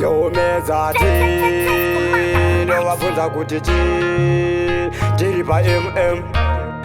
Yomezati ndovabvunza kuti chii tiri pamm.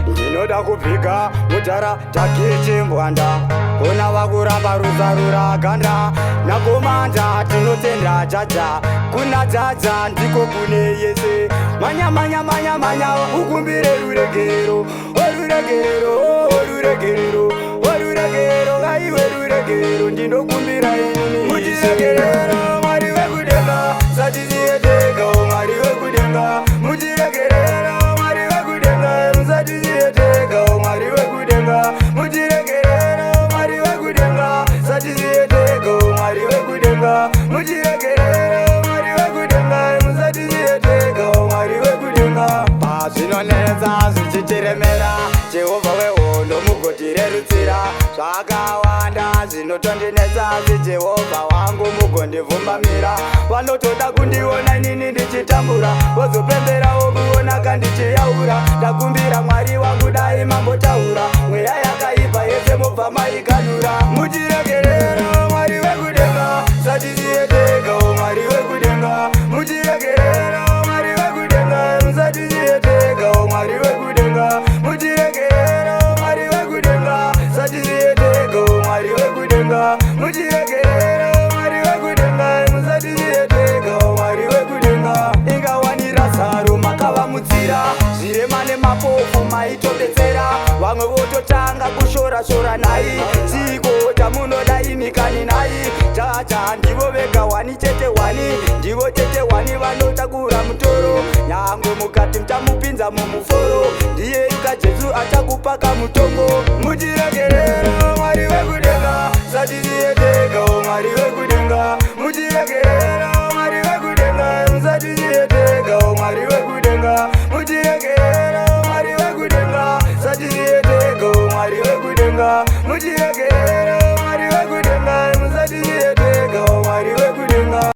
Ndinoda kubvika mudhara takichimbwanda kona vakuramba ruzarura ganda nakomanda. Tinotenda jaja, kuna jaja ndiko kune yese. Manya manya manya manya, ukumbire ruregero, oruregero, oruregero, oruregero, ngaiwe ruregero. Ndinokumbira inini mutiregerero, Mwari wekudenga, musatisiye tega. Mwari wekudenga, mutiregerero. Mwari wekudenga, musatisiye tega. Mwari wekudenga, mutiregerero. Mwari wekudenga, musatisiye tega. Mwari wekudenga, mutiregerero. Mwari wekudenga, musatisiye tega. Mwari wekudenga, pazvinonetsa zvichitiremera, Jehovha wehondo, mugotirerutsira. Zvakawanda zvinotondinetsa, asi Jehovha wangu mugondivhumbamira. Vanotoda kundiona inini ndichitambura, vozopemberawo kuona kandichiyaura. Ndakumbira Mwari wangu, dai mambotaura, mweya yakaipa yese mubva maikanura. Mutiregerero, Mwari wekudenga, musatisiye tega. Mwari wekudenga, mutiregerero. Mwari wekudenga, musatisiye tega. Mwari wekudenga, mutiregerero. Mwari wekudenga, musatisiye tega. Mwari wekudenga, mutiregerero. Mwari wekudenga, musatisiye tega. Mwari wekudenga, ingawani Razaro makavamutsira, zvirema nemapofu maitobetsera. Vamwe vototanga kushora-shora nai, chiko chamunoda imikani nai? Jaja ndivo vega wani chete, wani ndivo chete wani vanotakura mutoro. Nyangwe mukati muchamupinza mumuforo, ndiye ika Jesu achakupaka mutombo. Mutiregerero, Mwari wekudenga, musatisiye tega. Mwari wekudenga, mutiregerero. Mwari wekudenga, musatisiye tega. Mwari wekudenga, mutiregerero. Mwari wekudenga, musatisiye tega. Mwari wekudenga, mutiregerero.